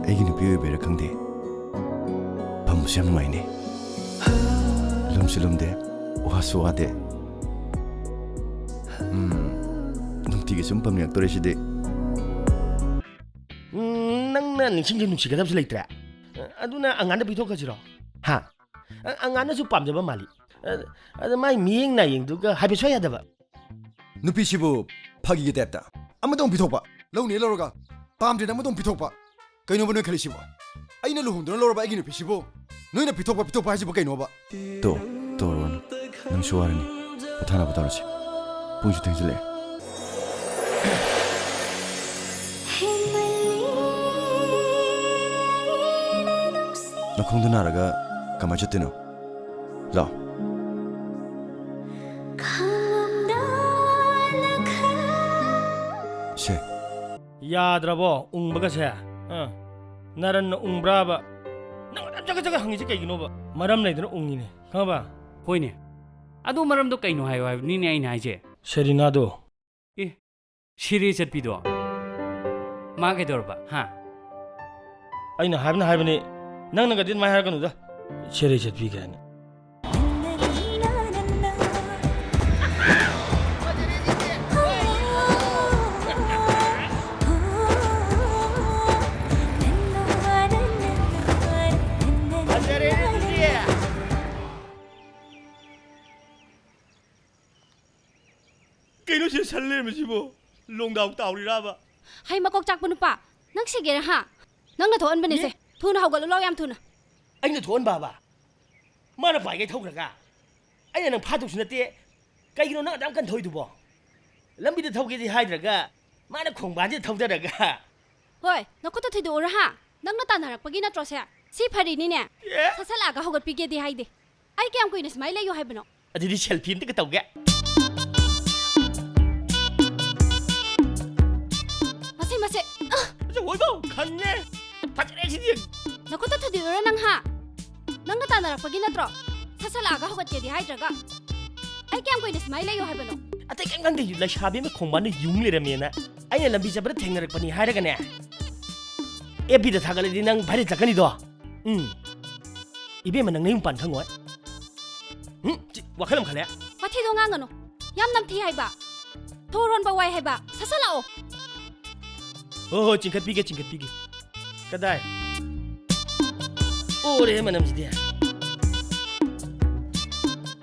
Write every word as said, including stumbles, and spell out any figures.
ꯑꯩꯒꯤ ꯅꯨꯄꯤ ꯑꯣꯏꯕꯩꯔꯥ ꯈꯪꯗꯦ, ꯐꯝꯕꯁꯨ ꯌꯥꯝ ꯅꯨꯡꯉꯥꯏꯅꯦ꯫ ꯂꯨꯝꯁꯨ ꯂꯨꯝꯗꯦ, ꯋꯥꯁꯨ ꯋꯥꯗꯦ꯫ ꯎꯝ, ꯅꯨꯡꯇꯤꯒꯤ ꯁꯨꯝ ꯐꯝꯅꯤꯡꯉꯛꯇꯣꯔꯦ ꯁꯤꯗꯤ꯫ ꯎꯝ, ꯅꯪꯅ ꯅꯤꯡꯁꯤꯡꯁꯨ ꯅꯨꯡꯁꯤꯒꯗꯕꯁꯨ ꯂꯩꯇ꯭ꯔꯦ꯫ ꯑꯗꯨꯅ ꯑꯉꯥꯟꯗ ꯄꯤꯊꯣꯛꯈ꯭ꯔꯁꯤꯔꯣ? ꯍꯥ? ꯑ-, ꯑꯉꯥꯟꯅꯁꯨ ꯄꯥꯝꯖꯕ ꯃꯥꯜꯂꯤ꯫ ꯑ-, ꯑꯗ ꯃꯥꯏ ꯃꯤꯠꯌꯦꯡ ꯅꯥꯌꯦꯡꯗꯨꯒ ꯍꯥꯏꯐꯦꯠ ꯁꯣꯏ ꯌꯥꯗꯕ꯫ ꯅꯨꯄꯤꯁꯤꯕꯨ ꯐꯥꯒꯤꯒꯤ ꯇꯥꯏꯞꯇ ꯑꯃꯗ ꯑꯃꯨꯛ ꯄꯤꯊꯣꯛꯄ, ꯂꯧꯅꯤ ꯂꯧꯔꯒ, ꯄꯥꯝꯗ꯭ꯔꯦꯅ ꯑꯃꯗ ꯑꯃꯨꯛ ꯄꯤꯊꯣꯛꯄ꯫ ꯀꯩꯅꯣꯕ ꯅꯣꯏ ꯈꯜꯂꯤꯁꯤꯕꯣ? ꯑꯩꯅ ꯂꯨꯍꯣꯡꯗꯨꯅ ꯂꯧꯔꯕ ꯑꯩꯒꯤ ꯅꯨꯄꯤꯁꯤꯕꯨ ꯅꯣꯏꯅ ꯄꯤꯊꯣꯛꯄ, ꯄꯤꯊꯣꯛꯄ ꯍꯥꯏꯁꯤꯕꯨ ꯀꯩꯅꯣꯕ? ꯇꯣ, ꯇꯣ, ꯔꯣꯟ, ꯅꯪꯁꯨ ꯋꯥꯔꯅꯤ꯫ ꯄꯣꯊꯥꯅꯕ ꯇꯧꯔꯁꯤ꯫ ꯄꯨꯡꯁꯨ ꯊꯦꯡꯖꯤꯜꯂꯛꯑꯦ꯫ ꯅꯈꯣꯡꯗꯣ ꯅꯥꯔꯒ ꯀꯃꯥꯏ ꯆꯠꯇꯣꯏꯅꯣ? ꯂꯥꯎ꯫ ꯁꯦ꯫ ꯌꯥꯗ꯭ꯔꯕꯣ ꯎꯪꯕꯒꯁꯦ? ꯑ, ꯅꯔꯟꯅ ꯎꯪꯕ꯭ꯔꯥꯕ? ꯅꯪ ꯑꯗꯨꯝ ꯆꯒꯠ ꯆꯒꯠ ꯍꯪꯉꯤꯁꯦ ꯀꯩꯒꯤꯅꯣꯕ? ꯃꯔꯝ ꯂꯩꯗꯅ ꯎꯪꯉꯤꯅꯦ, ꯈꯪꯉꯕ? ꯍꯣꯏꯅꯦ꯫ ꯑꯗꯨ ꯃꯔꯝꯗꯣ ꯀꯩꯅꯣ ꯍꯥꯏꯌꯣ ꯍꯥꯏꯕꯅꯤꯅꯦ ꯑꯩꯅ ꯍꯥꯏꯁꯦ꯫ ꯁꯦꯔꯤꯅꯥꯗꯣ꯫ ꯑꯦ, ꯁꯤꯔꯦ ꯆꯠꯄꯤꯗꯣ? ꯃꯥ ꯀꯩꯗꯧꯔꯕ, ꯍꯥ? ꯑꯩꯅ ꯍꯥꯏꯕꯅ ꯍꯥꯏꯕꯅꯤ, ꯅꯪꯅꯒꯗꯤ ꯑꯗꯨꯃꯥꯏꯅ ꯍꯥꯏꯔꯛꯀꯅꯨꯗ꯫ ꯁꯤꯔꯦ ꯆꯠꯄꯤ ꯀꯥꯏꯅ꯫ ꯐꯖꯔꯦꯅꯦ ꯑꯗꯨꯗꯤ꯫ ꯀꯩꯅꯣ ꯁꯤꯗ ꯁꯟ ꯂꯩꯔꯝꯃꯤꯁꯤꯕꯣ? ꯂꯣꯡꯗꯥꯎ ꯇꯥꯎꯔꯤꯔꯕ? ꯍꯩ ꯃꯀꯣꯛ ꯆꯥꯛꯄ ꯅꯨꯄꯥ, ꯅꯪ ꯁꯤꯒꯦꯔꯥ ꯍꯥ? ꯅꯪꯅ ꯊꯣꯛꯍꯟꯕꯅꯦꯁꯦ꯫ ꯏ? ꯊꯨꯅ ꯍꯧꯒꯠꯂꯨ ꯂꯥꯎ, ꯌꯥꯝ ꯊꯨꯅ꯫ ꯑꯩꯅ ꯊꯣꯛꯍꯟꯕꯕ? ꯃꯥꯅ ꯄꯥꯏꯒꯩ ꯊꯧꯈ꯭ꯔꯒ? ꯑꯩꯅ ꯅꯪ ꯐꯥꯗꯧꯁꯨ ꯅꯠꯇꯦ꯫ ꯀꯩꯒꯤꯅꯣ ꯅꯪ ꯑꯗꯨꯌꯥꯝ ꯀꯟ ꯊꯧꯔꯤꯗꯨꯕꯣ? ꯂꯝꯕꯤꯗ ꯊꯧꯒꯦꯗꯤ ꯍꯥꯏꯗ꯭ꯔꯒ ꯃꯥꯅ ꯈꯣꯡꯕꯥꯟꯁꯤꯗ ꯊꯧꯗꯔꯒ꯫ ꯍꯣꯏ, ꯅꯈꯨꯠꯇꯣ ꯊꯤꯗꯣꯛꯎꯔꯥ ꯍꯥ? ꯅꯪꯅ ꯇꯥꯟꯅꯔꯛꯄꯒꯤ ꯅꯠꯇ꯭ꯔꯣ ꯁꯦ? ꯁꯤ ꯐꯔꯤꯅꯤꯅꯦ꯫ ꯑꯦ? ꯁꯠ ꯁꯠ ꯂꯥꯛꯑꯒ ꯍꯧꯒꯠꯄꯤꯒꯦꯗꯤ ꯍꯥꯏꯗꯦ꯫ ꯑꯩ ꯀꯌꯥꯝ ꯀꯨꯏꯅ ꯁꯨꯃꯥꯏꯅ ꯂꯩꯌꯣ ꯍꯥꯏꯕꯅꯣ? ꯑꯗꯨꯗꯤ ꯁꯦꯜꯐꯤ ꯑꯝꯇꯒ ꯇꯧꯒꯦ꯫ ꯃꯁꯦ, ꯃꯁꯦ꯫ ꯑ! ꯑꯁ, ꯍꯣꯏꯕ, ꯈꯪꯉꯦ꯫ ꯐꯖꯔꯦ ꯁꯤꯗꯤ꯫ ꯅꯈꯨꯠꯇ ꯊꯨꯗꯦꯛꯎꯔꯣ ꯅꯪ, ꯍꯥ? ꯅꯪꯒ ꯇꯥꯟꯅꯔꯛꯄꯒꯤ ꯅꯠꯇ꯭ꯔꯣ? ꯁꯠ ꯁꯠ ꯂꯥꯛꯑꯒ ꯍꯧꯒꯠꯀꯦꯗꯤ ꯍꯥꯏꯗ꯭ꯔꯒ꯫ ꯑꯩ ꯀꯌꯥꯝ ꯀꯨꯏꯅ ꯁꯨꯃꯥꯏꯅ ꯂꯩꯌꯣ ꯍꯥꯏꯕꯅꯣ? ꯑꯇꯩ ꯀꯩꯝ ꯈꯪꯗꯦ, ꯂꯩꯁꯥꯕꯤ ꯑꯃ ꯈꯣꯡꯕꯥꯟꯗ ꯌꯨꯡ ꯂꯩꯔꯝꯃꯦꯅ ꯑꯩꯅ ꯂꯝꯕꯤ ꯆꯠꯄꯗ ꯊꯦꯡꯅꯔꯛꯄꯅꯤ ꯍꯥꯏꯔꯒꯅꯦ꯫ ꯑꯦꯐ ꯕꯤꯗ ꯊꯥꯒꯠꯂꯗꯤ ꯅꯪ ꯚꯥꯏꯔꯦꯜ ꯆꯠꯀꯅꯤꯗꯣ꯫ ꯎꯝ꯫ ꯏꯕꯦꯝꯃ, ꯅꯪ ꯅꯌꯨꯝ ꯄꯥꯟ ꯈꯪꯉꯣꯏ꯫ ꯎꯝ, ꯆꯤ, ꯋꯥꯈꯜ ꯑꯃ ꯈꯜꯂꯦ꯫ ꯋꯥꯊꯤꯗꯣ ꯉꯥꯡꯒꯅꯨ꯫ ꯌꯥꯝ ꯅꯝꯊꯤ ꯍꯥꯏꯕ꯫ ꯊꯣꯔ ꯍꯣꯟꯕ ꯋꯥꯏ ꯍꯥꯏꯕ꯫ ꯁꯠ ꯁꯠ ꯂꯥꯛꯑꯣ꯫ ꯍꯣ, ꯍꯣ, ꯆꯤꯡꯈꯠꯄꯤꯒꯦ, ꯆꯤꯡꯈꯠꯄꯤꯒꯦ꯫ ꯀꯗꯥꯏ? ꯑꯣꯔꯦ, ꯃꯅꯝꯁꯤꯗꯤ꯫